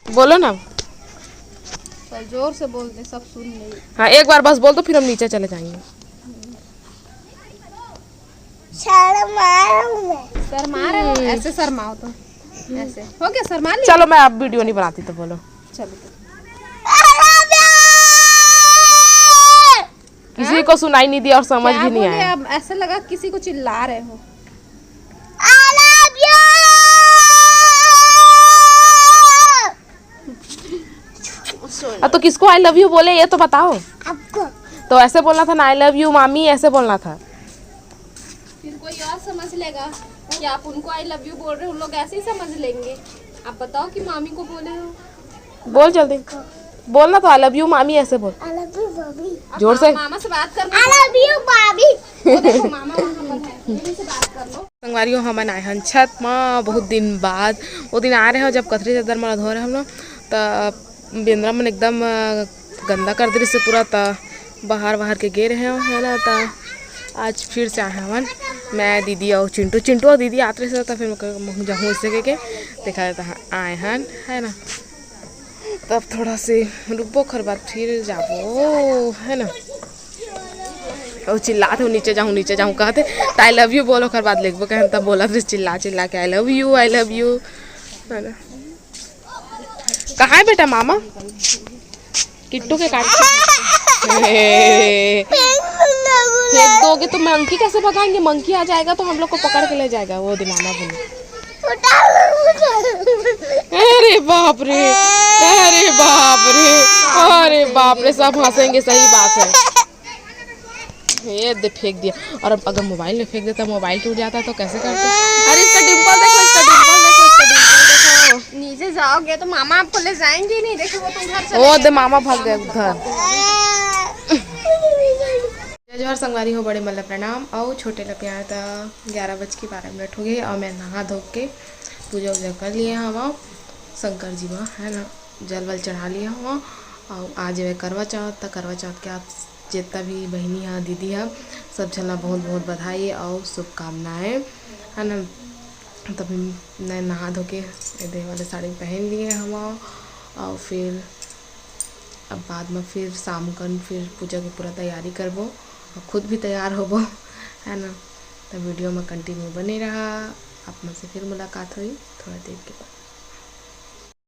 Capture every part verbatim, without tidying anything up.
बोलो ना। चल, जोर से बोल दे, सब सुन ले। हाँ, एक बार बस बोल दो, फिर हम नीचे चले जाएंगे। शर्मा रहे हो? हम्म। ऐसे शर्माओ तो, ऐसे हो गया, शर्मा लिया? चलो, मैं अब वीडियो नहीं बनाती, तो बोलो। चलो। किसी को सुनाई नहीं दिया और समझ भी नहीं आया। अब ऐसा लगा किसी को चिल्ला रहे हो। I love you। अब तो किसको आई लव यू बोले, ये तो बताओ। आपको। तो ऐसे बोलना था ना, आई लव यू मामी, ऐसे बोलना था। फिर कोई और समझ लेगा कि आप उनको आई लव यू बोल रहे हो, उन लोग ऐसे ही समझ लेंगे। आप बताओ कि मामी को बोले हो। बोल जल्दी, बोलना तो आई लव यू मामी, ऐसे बोल। I love you, मामी। जोर से। मामा से बात कर लो। I love you, मामी। वो देखो, मामा वहाँ पर है, उन्हीं से बात कर लो। संगवारी हो, हमन आए हन छत म बहुत दिन बाद। वो दिन आए रहे हो, जब कथरी चादर मन ला धो रहे हम लोग, त बेंदरा मन एकदम, अ, गंदा कर दे रहिस पूरा, त बाहर बाहर के गे रहे हो, है ना। त आज फिर से आए हवन, मैं, दीदी और चिंटू। चिंटू और दीदी आत रहिस, त फिर मैं कहूँ जाहूँ इसे के, के देखा देता है, आए हन, है ना। तब थोड़ा से रुकबो, ओखर बाद फिर जाबो, है ना। और चिल्लात हो, "नीचे जाहूँ, नीचे जाहूँ," कहते, "त आई लव यू बोलो," ओखर बाद लेगबो कहन, तब बोलत रहिस चिल्ला चिल्ला के, "I love you, I love you," है ना। कहाँ है बेटा मामा? किट्टू के काट। फेंक दोगे तो मंकी कैसे भगाएंगे? मंकी आ जाएगा तो हम लोग को पकड़ के ले जाएगा। वो दे मामा बोले। अरे बाप रे, अरे बाप रे, अरे बाप रे, सब हंसेंगे, सही बात है। ये दे फेंक दिया। और अब अगर मोबाइल में फेंक देता, मोबाइल टूट जाता तो कैसे करते? अरे इसका डिंपल देखो, इसका डिंपल देखो, इसका डिंपल देखो। नीचे जाओगे तो मामा आपको ले जाएंगे ही नहीं। देखो वो तो उधर चले ओ गए। दे मामा भाग गए उधर। जय जोहार संगवारी हो, बड़े मन ला प्रणाम अउ छोटे ला प्यार। त ग्यारह बज के बारह मिनट हो गए अउ मैं नहा धो के पूजा उजा कर लिए हवा शंकर जी मा, है ना, जल वल चढ़ा लिए हवा। अउ आज हवे करवा चौथ, त करवा चौथ के आप जितना भी बहिनी हा, दीदी हा, सब झन ला बहुत बहुत बधाई अउ शुभकामनाएं, है ना। तभी मैं नहा धो के ये दे वाले साड़ी पहन लिए हवा अउ फिर अब बाद में फिर शाम कन फिर पूजा के पूरा तैयारी करबो और खुद भी तैयार होबो, है ना। तो वीडियो में कंटिन्यू बने रहा, आप मन से फिर मुलाकात हुई थोड़ा देर के बाद।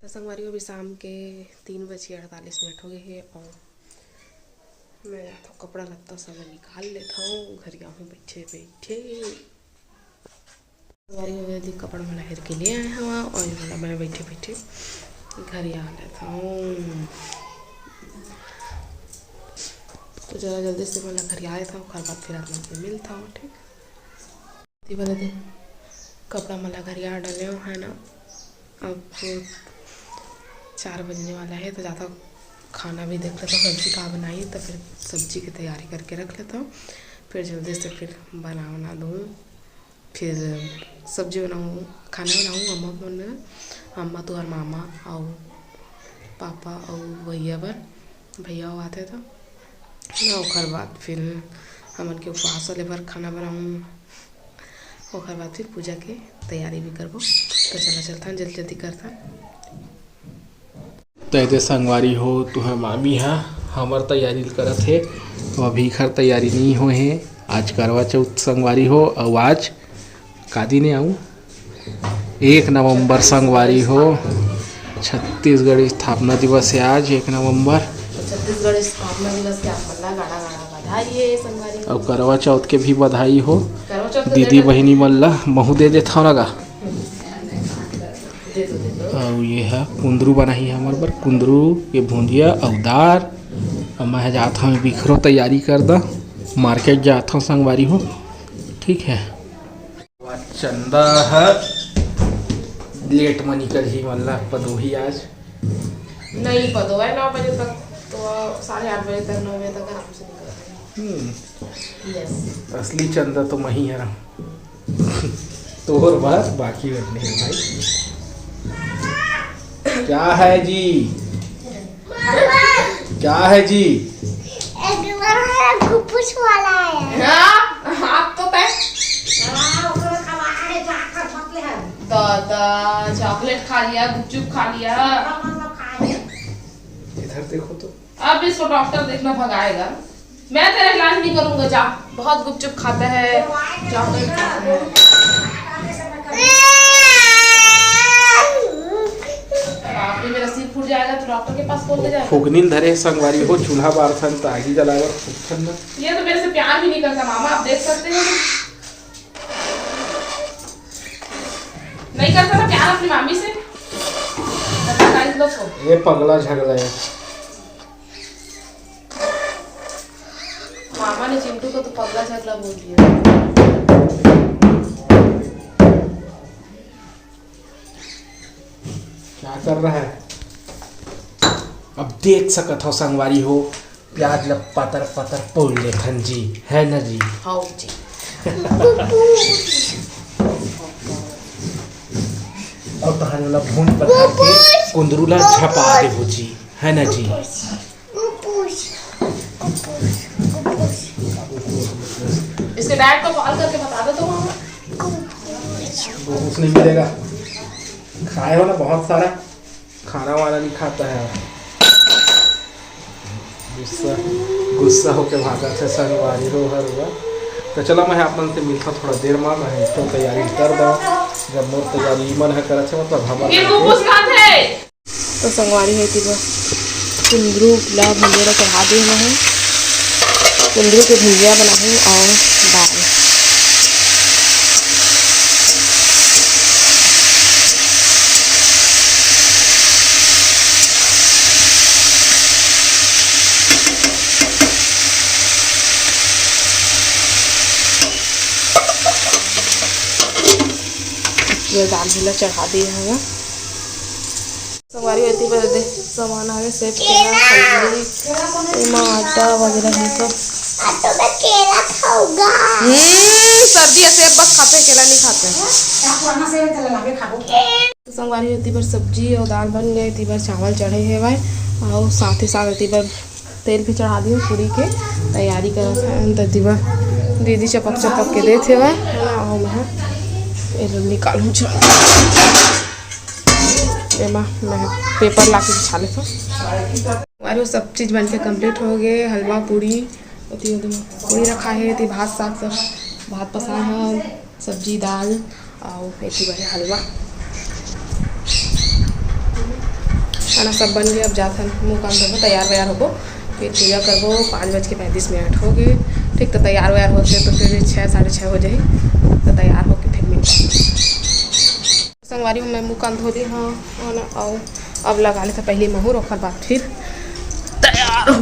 तो संगवारी, अभी शाम के तीन बज के अड़तालीस मिनट हो गए हैं और मैं तो कपड़ा लत्ता सब निकाल लेता हूँ, घरिया हूँ बैठे बैठे। संगवारी हो, यदि कपड़ा मन ला हेर के ले आए हवा और ये वाला मैं बैठे बैठे घरिया लेता हूँ। तो जरा जल्दी से मन ला घरिया लेता हूँ, ओकर बाद फिर आप मन से मिलता हूँ, ठीक। ये वाला दे कपड़ा मन ला घरिया डाले हो, है ना। अब चार बजने वाला है, तो जाता खाना भी देख लेता, सब्जी का बनाई, तो फिर सब्जी की तैयारी करके रख लेता हूँ, फिर जल्दी से फिर बना बना दूँ, फिर सब्जी बनाऊँ, खाना बनाऊँ। अम्मा मन, अम्मा तो हर मामा अउ पापा अउ भैया बर, भैया अउ आते तो ना, ओकर बाद फिर हमन के उपवास वाले बर खाना बनाऊँ। ओकर बाद फिर पूजा के तैयारी भी करबो। तो चला चलथन, जल्दी जल्दी करथन। तो एदे संगवारी हो, तुहर मामी हा हमर तैयारी करत हे। तो अभी एखर तैयारी नहीं होए हे। आज करवा चौथ संगवारी हो, अउ आज का दिन हे आऊ? एक नवंबर संगवारी हो, छत्तीसगढ़ स्थापना दिवस हे आज, एक नवंबर। छत्तीसगढ़ स्थापना दिवस के आप मन ला गाड़ा गाड़ा बधाई हे संगवारी हो। अउ करवा चौथ के भी बधाई हो। करवा चौथ के दीदी बधाई। बहिनी मन ला महू दे देथव ना गा। दे दो, दे दो। अउ ये हा कुंदरू बनाही हमर बर, कुंदरू के भुंजिया अउ दार। अउ मैं जात हव बिखरो तैयारी कर दा, मार्केट जात हव संगवारी हो, ठीक है। चंदा ह लेट म निकलही, मतलब पदोही आज। नहीं, पदोवा है नौ बजे तक, तो साढ़े आठ बजे तक, नौ बजे तक आराम से निकल जाएगा। हम्म। Yes। असली चंदा तो मही हरा। तोर बात बाकी बन नहीं भाई। क्या है जी? क्या है जी? पुछ वाला है। हाँ, आप तो तय। हाँ, ओकरा खवा है, जाकर मत ले है। दादा, चॉकलेट खा लिया, गुपचुप खा लिया। इधर देखो तो। अब इसको डॉक्टर देखना भगाएगा। मैं तेरा इलाज नहीं करूंगा, जा। बहुत गुपचुप खाता है, चॉकलेट खाता है। बाप रे, मेरा सिर फूट जाएगा तो डॉक्टर के पास कौन ले जाएगा? फुकनी ल धरे संगवारी हो, चूल्हा बारथन त आगी जलाए बर फुकथन न। ये तो मेरे से प्यार भी नहीं करता मामा, आप देख सकते हैं। नहीं करता था प्यार अपनी मामी से। पता था इस लोग को। ये पगला झगला है। मामा ने चिंटू को तो पगला झगला बोल दिया। क्या कर रहा है? अब देख सकत हो संगवारी हो, प्याज ल पतर पतर पोल लेथन जी, है ना जी? हाँ जी। और तहान ओला भून पका के कुंदरू ला झपा देबो जी, है ना जी? इसके डैड को कॉल करके बता दो तो मामा। वो कुछ नहीं मिलेगा, खाए हो ना बहुत सारा। खाना वाना नहीं खाता है। गुस्सा, गुस्सा होके भागत हे संगवारी हो हर बार। तो चलो, मैं आप मन से मिलता थोड़ा देर में, मैं तो तैयारी कर दो। जब मोर तैयारी मन है करत है, मतलब हमर ये वो कुछ बात है। तो संगवारी हो, एती बर कुंदरू ला भुंजिया ला चढ़ा दे हूँ। कुंदरू के भुंजिया बनाहूँ और दाल। ये दाल भी ला चढ़ा दिए हूँ। संगवारी हो, एती बर दे सामान आवे, सेब, केला, हल्दी, एमा आटा वगैरह है सब। आटो में केला खाऊंगा। हम्म, सर्दी है, सेब बस खाते, केला नहीं खाते। तो संगवारी हो, एती बर सब्जी और दाल बन गए, एती बर चावल चढ़े हेवय और साथ ही साथ एती बर तेल भी चढ़ा दियो, पूरी के तैयारी करत है। तो एती बर दीदी चपक चपक के देत हेवय, है ना? और मैं ये लो निकालूं, चल। एमा मैं पेपर ला के बिछा लेथव। अरे, वो सब चीज बन के complete हो गए। हलवा, पूरी, ओती, ओती में पूरी रखा है, एती भात, साग सब, भात पसाए है, सब्जी, दाल, और एती बने हलवा। खाना सब बन गया, अब जाथन मुंह कान धोबो, तैयार वैयार होबो, फिर पूजा करबो। पाँच बज के पैंतीस मिनट हो गए। ठीक, तो तैयार वैयार होते तो फिर छः, साढ़े छः हो जाही, तो तैयार होके फिर मिलते। संगवारी हो, मैं मुंह कान धो ली हूँ, है ना? और अब लगा लेते पहले महूर, ओकर बाद फिर तैयार हो।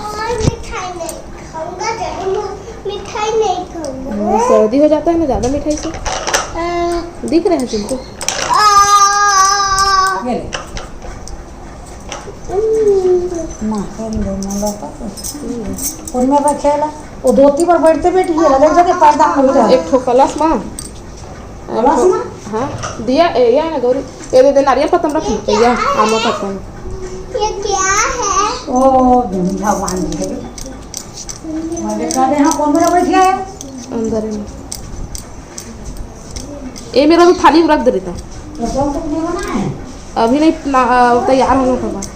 और मिठाई नहीं खाऊंगा, जरूर मिठाई नहीं खाऊंगा। हाँ, सर्दी हो जाता है ना ज़्यादा मिठाई से। हाँ। दिख रहे हैं तुमको? आ। ये ले। ना, कौन दे, ना लौटा तो। कौन में रखेला? वो धोती पर बैठते बैठी है, लगे जगह पर्दा खोल दे। एक ठो कलश माँ। कलश माँ? हाँ, दिया, ए, या ना गौरी, ये दे दे, नारियल पत्तम रखी, ये क्या या है? आमा पत्तम। ये क्या है? ओ, भगवान जी। मैं देखा दे, हाँ, कौन मेरा बैठ गया है? अंदर है। ए मेरा तो थाली में रख दे रही था। तो कौन तो नहीं बना है? अभी नहीं ना, अ, तैयार होने के बाद।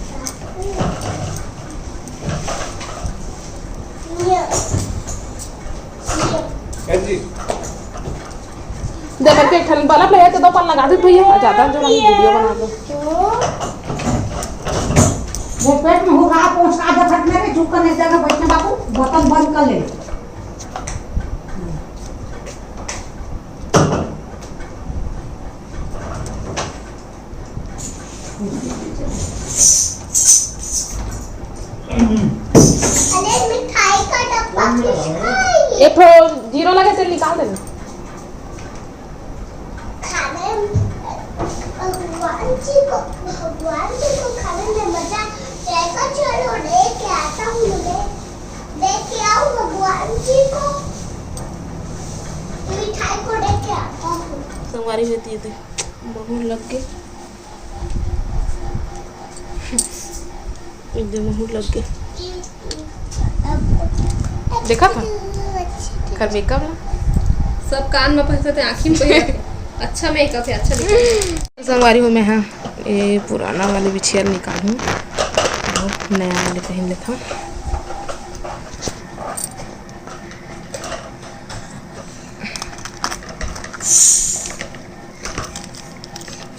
ए जी। दे बन के एक ठन बल्ब ले आके दो पान लगा दे भैया, आ जाता जो हम वीडियो बना दो। वो पेट में होगा, पहुंच आ जा फट में, चुप करने जगह बैठने बाबू, बर्तन बंद कर ले। अरे, मिठाई का डब्बा किसका है ये? एक ठो जीरो लगे, तेल निकाल देना। खाने, भगवान जी को, भगवान जी को खाने में मजा कैसा? चलो, लेके आता हूँ मैं, लेके आओ भगवान जी को, मिठाई को लेके आता हूँ। संगवारी होती है तो बहुत लग गए। एकदम महूर लग गए। देखा था? कर मेकअप ना। सब कान में फंसे थे, आँखी में पहिरा। अच्छा मेकअप है, अच्छा मेकअप है। संगवारी हो, मैं हा ये पुराना वाले बिछिया ल निकालहूँ और नया वाले पहन लेता हूँ।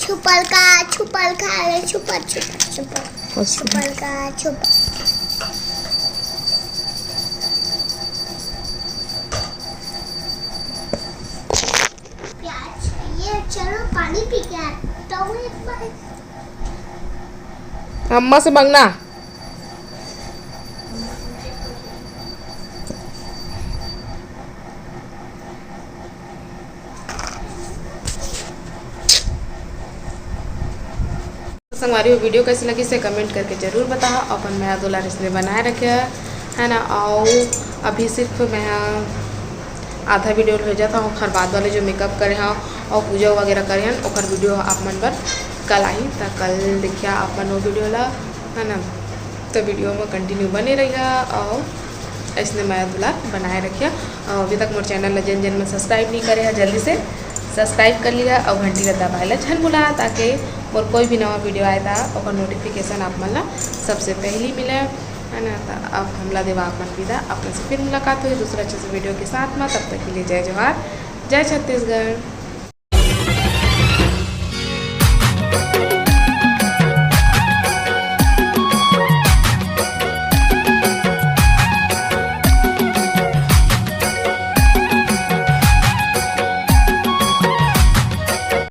छुपल का, छुपल का, अरे छुपल, छुपल, छुपल। छुपल का, छुपल। प्याज चाहिए, चलो पानी पी के आता हूँ एक बार। अम्मा से मांगना। संगवारी हो, वीडियो कैसे लगिस हे कमेंट करके जरूर बताहा। अपन मया दुलार इसने बनाए रखे, है ना। और अभी सिर्फ मैं आधा वीडियो भेजत हूँ, ओखर बाद वाले जो मेकअप करे हूँ और पूजा वगैरह करे हन, ओखर वीडियो आप मन बर कल आही, त कल देखिया आप मन वो वीडियो ला, है ना। तो वीडियो में कंटिन्यू बने रहिया और ऐसने मया दुलार बनाए रखिया। और अभी तक मोर चैनल ला जेन जेन मन सब्सक्राइब नहीं करे है, जल्दी से सब्सक्राइब कर लिया और घंटी ला दबाए ला झन भुला, ताकि मोर कोई भी नवा वीडियो आए ता ओकर नोटिफिकेशन आप मन ला सबसे पहली मिले, है ना। तो अब हमला देवा अपन विदा, अपन से फिर मुलाकात होही दूसरा अच्छे से वीडियो के साथ में। तब तक के लिए जय जोहार, जय छत्तीसगढ़।